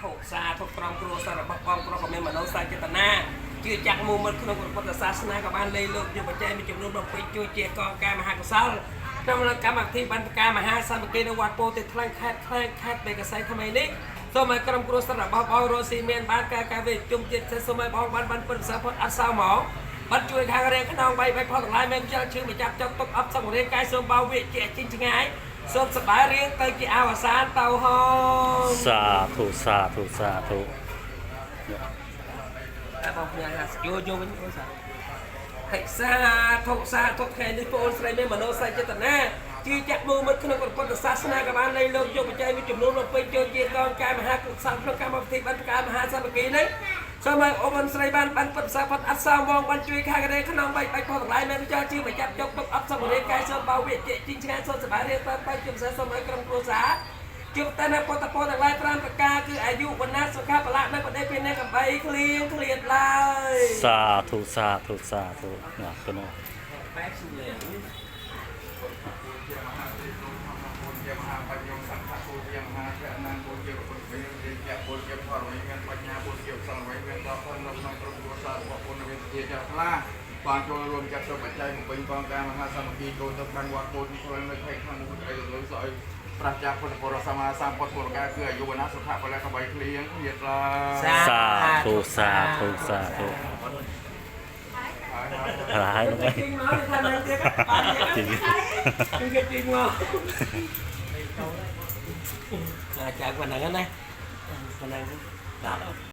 ធុសាធុក្រុមគ្រួសាររបស់បងប្រុសក៏មានមនោសញ្ចេតនាជឿចាក់មូលមិត្តក្នុងពុទ្ធសាសនាក៏បានលេលោកយកបច្ច័យមួយចំនួនបំពេញជួយជាកងការមហាកុសលក្នុងកម្មវិធីបានការមហាសាមគ្គីនៅវត្តពោធិថ្លែងខេត្តថ្លែងខេត្តបេកសៃថ្មីនេះសូមឲ្យក្រុមគ្រួសាររបស់បងរស់ស៊ីមានបានការការវេជុំជាតិសូមឲ្យបងបានបានពុទ្ធសាសនាអត់សៅមកបាត់ជួយខាងរៀងក្នុងបីបីផលទាំងឡាយមានខ្យល់ឈឺមកចាប់ចុកទុកអប់សង្រៀងកាយសូមបោវិជាជីងឆ្ងាយសូមសប្បាយរៀងទៅជាអវសានទៅហង សាធុសាធុសាធុ តែបងផ្ញើថាយកយកវិញអូនសាហិសាធុសាធុថ្ងៃនេះបងអូនស្រីមានមនោសញ្ចេតនាជាចាក់មូមិត្តក្នុងពុទ្ធសាសនាក៏បាននៃលោកយកបច្ច័យមួយចំនួនមកពេញចូលជាកងកាយមហាកុសលក្នុងកម្មវិធីបានការមហាសាមគ្គីនេះសូមឲ្យអូនស្រីបានបានពុទ្ធសាសនាអត់សោមងបានជួយខាងរេក្នុងបីបាច់ផងទាំងឡាយមានចោលជាមកចាប់ចុកទុកអត់សង្រៀងកាយសូមបោវិជាជីងឆ្ងាយសូមសប្បាយរៀងទៅទៅជាពិសេសសូមឲ្យក្រុមគ្រួសារជួបតែនៅពុទ្ធពរទាំងឡាយ5ប្រការគឺអាយុវណ្ណៈសុខៈពលៈនិងបដិភិនកំបីគ្លៀងគ្លៀតឡើយ សាធុសាធុសាធុណាគុណ បែបសុលេង ជាមហាទេពធម្មពលជាមហាបញ្ញសង្ឃពលជាមហាភនពលជាពុទ្ធវិញ្ញាពលជាផលវិញ្ញាបញ្ញាពលជាសង្ឃវិញ្ញាដល់ផលនៅក្នុងក្រុមគ្រួសាររបស់ពលវិទ្យាចាស់ខ្លះបានចូលរួមចាត់សុបច្ច័យបំពេញកងការមហាសាមគ្គីចូលទៅខាងវត្តពោធិ៍ខ្លួននៅខេត្តខាងមុខក្តីលើស្អុយប្រាសចាសពុទ្ធបរិសមាសម្ពុទ្ធពលការគឺអាយុវណ្ណៈសុខៈពលៈកបីគ្លៀងញាតឡា សាធុសាធុសាធុហើយនោះ ជីងមកថានឹងទៀតបានទៀតគឺគេជីងមកអាចប៉ុណ្ណឹងណាប៉ុណ្ណឹងបាទ។